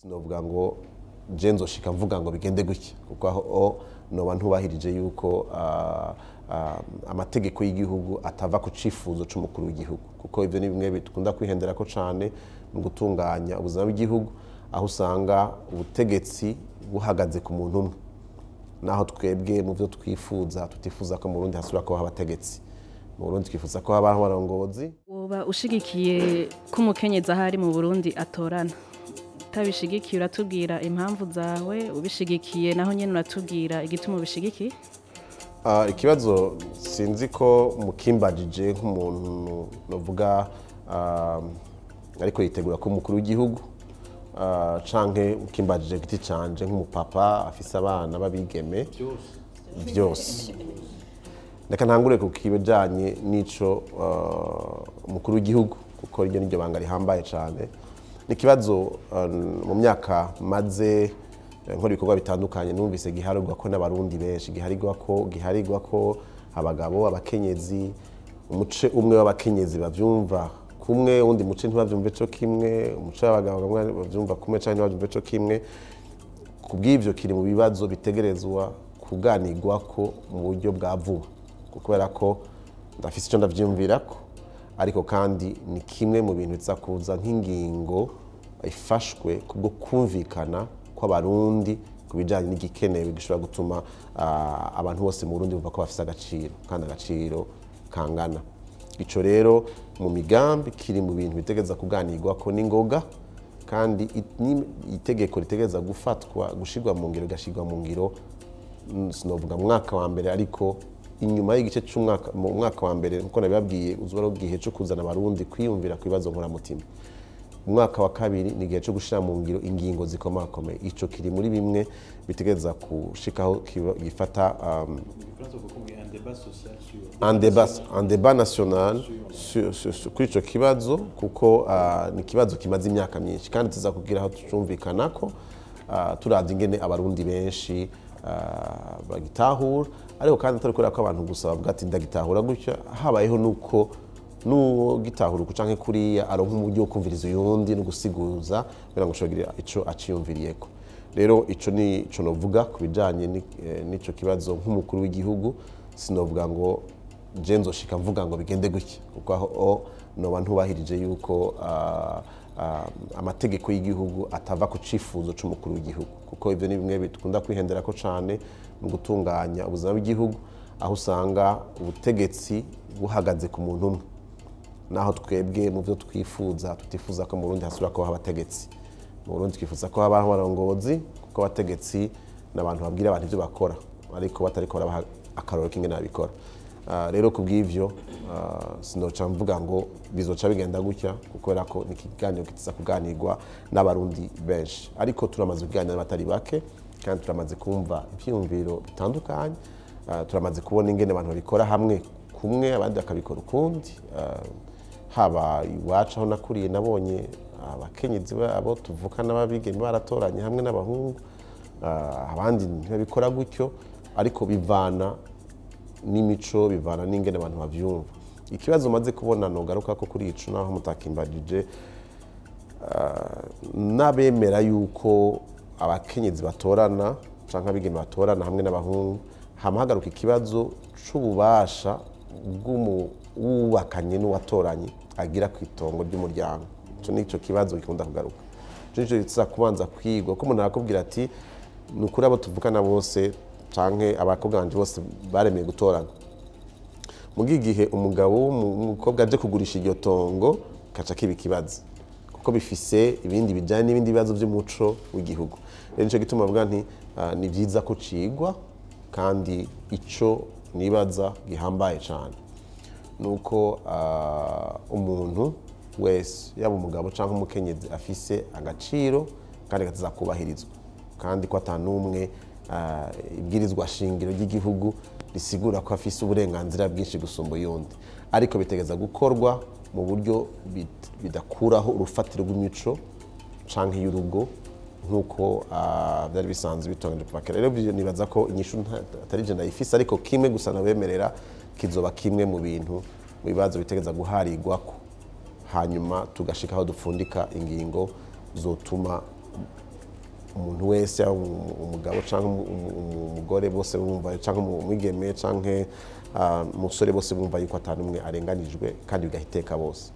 Sinovuga ngo je nzoshika mvuga ngo bigende gutya, kuko aho noba ntubahirije yuko amategeko y'igihugu atava ku cifuzo c'umukuru w'igihugu, kuko ivyo ni bimwe bikunda kwihenderako cane mu gutunganya ubuzima bw'igihugu, aho usanga ubutegetsi buhagaze ku muntu umwe. Naho twebwe mu byo twifuza tutifuza ko mu Burundi hasubira kubaho abategetsi, mu Burundi twifuza ko habaho abarongozi. Woba ushigikiye ko umukenyezi ahari mu Burundi atorana? Utabishigikiye uratubwira impamvu zawe, ubishigikiye naho nyene uratubwira igituma ubishigikiye. Ikibazo sinzi ko mukimbajije nk'umuntu novuga ariko yitegura ko umukuru w'igihugu, canke mukimbajije giti canje nk'umupapa afise abana b'abigeme. Byose reka ntangure ku kijanye n'ico umukuru w'igihugu, kuko iryo niryo banga rihambaye cane. Ni ikibazo mu myaka maze nkora ibikorwa bitandukanye numvise giharirwa ko n'abarundi benshi, giharirwa ko abagabo, abakenyezi, umuce umwe w'abakenyezi bavyumva kumwe, uwundi muce ntibavyumve co kimwe, umuce w'abagabo bamwe bavyumva kumwe canke ntibavyumve co kimwe. Kubw'ivyo kiri mu bibazo bitegerezwa kuganirwako mu buryo bwa vuba, kubera ko ndafise ico ndavyiyumvirako, ariko kandi ni kimwe mu bintu biza kuza nk'ingingo ifashwe kubwo kumvikana kw'abarundi ku bijanye n'igikenewe gishobora gutuma abantu bose mu Burundi bumva ko bafise agaciro, kandi agaciro kangana. Ico rero mu migambi kiri mu bintu bitegereza kuganirwako n'ingoga, kandi itegeko ritegereza gufatwa gushirwa mu ngiro, rigashirwa mu ngiro, sinovuga mu mwaka wa mbere, ariko inyuma y'igice c'umwaka, mu mwaka wa mbere nkuko nabibabwiye uzoba ari igihe co kuzana abarundi kwiyumvira ku bibazo nkoramutima. Umwaka wa kabiri ni igihe cyo gushira mu ngiro ingingo zikomakomeye. Ico kiri muri bimwe bitegereza gushikaho gifata un débat national kuri ico kibazo, kuko ni ikibazo kimaze imyaka myinshi, kandi tuza kugira aho tucumvikanako, turavye ingene abarundi benshi bagitahura, ariko kandi atari kubera ko abantu gusa bavuga ati ndagitahura gutya, habayeho nuko n'uwo gitahura uku canke kuriya aronka uburyo bwo kumviriza uyundi no gusiguza kugira ngo ushobore kugira ico aciyumviriyeko. Rero ico ni ico novuga ku bijanye n'ico kibazo nk'umukuru w'igihugu. Sinovuga ngo je nzoshika mvuga ngo bigende gutya, kuko aho noba ntubahirije yuko amategeko y'igihugu atava ku cifuzo c'umukuru w'igihugu, kuko ivyo ni bimwe bikunda kwihenderako cane mu gutunganya ubuzima bw'igihugu, aho usanga ubutegetsi buhagaze ku muntu umwe. Naho twebwe mu byo twifuza tutifuza ko mu Burundi hasubira kubaho abategetsi, mu Burundi twifuza ko habaho abarongozi, kuko abategetsi ni abantu babwira abantu ivyo bakora, ariko batariko barabaha akarorero k'ingene babikora. Rero kubw'ivyo sinoca mvuga ngo bizoca bigenda gutya, kubera ko ni ikiganiro kiza kuganirwa n'abarundi benshi, ariko turamaze kuganira n'abatari bake, kandi turamaze kumva ivyiyumviro bitandukanye, turamaze kubona ingene abantu babikora hamwe kumwe, abandi bakabikora ukundi. Haba iwacu aho nakuriye nabonye abakenyezi abo tuvukana b'abigeme baratoranye hamwe n'abahungu, abandi ntibabikora gutyo, ariko bivana n'imico, bivana n'ingene abantu bavyumva. Ikibazo maze kubona nogaruka ko kuri ico, naho mutakimbajije, n'abemera yuko abakenyezi batorana canke abigeme batorana hamwe n'abahungu, hama hagaruka ikibazo c'ububasha bw'uwubakanye n'uwatoranye agira ku itongo ry'umuryango. Ico nico kibazo gikunda kugaruka. Ico nico kiza kubanza kwigwa, ko umuntu arakubwira ati ni ukuri abo tuvukana bose canke abakobwa banje bose baremeye gutorana. Mugi igihe umugabo w'umukobwa aje kugurisha iryo tongo, kaca kiba ikibazo, kuko bifise ibindi bijanye n'ibindi bibazo by'umuco w'igihugu. Rero nico gituma mvuga nti ni vyiza ko cigwa, kandi ico nibaza gihambaye cane nuko umuntu wese, yaba umugabo canke umukenyezi, afise agaciro kandi katazakubahirizwa, kandi ko ata n'umwe ibwirizwa shingiro ry'igihugu risigura ko afise uburenganzira bwinshi gusumba uyundi, ariko bitegeza gukorwa mu buryo bidakuraho urufatiro rw'imico canke y'urugo nk'uko byari bisanzwe bitongeje kuva kera. Rero nibaza ko inyishu atari je ndayifise, ariko kimwe gusa nabemerera kizoba kimwe mu bintu mu bibazo bitegeza guharirwako, hanyuma tugashika aho dupfundika ingingo zotuma Umuntu wese, yaba umugabo canke umugore, bose bumva, canke umwigeme canke umusore, bose bumva yuko ata n'umwe arenganijwe, kandi bigahiteka bose.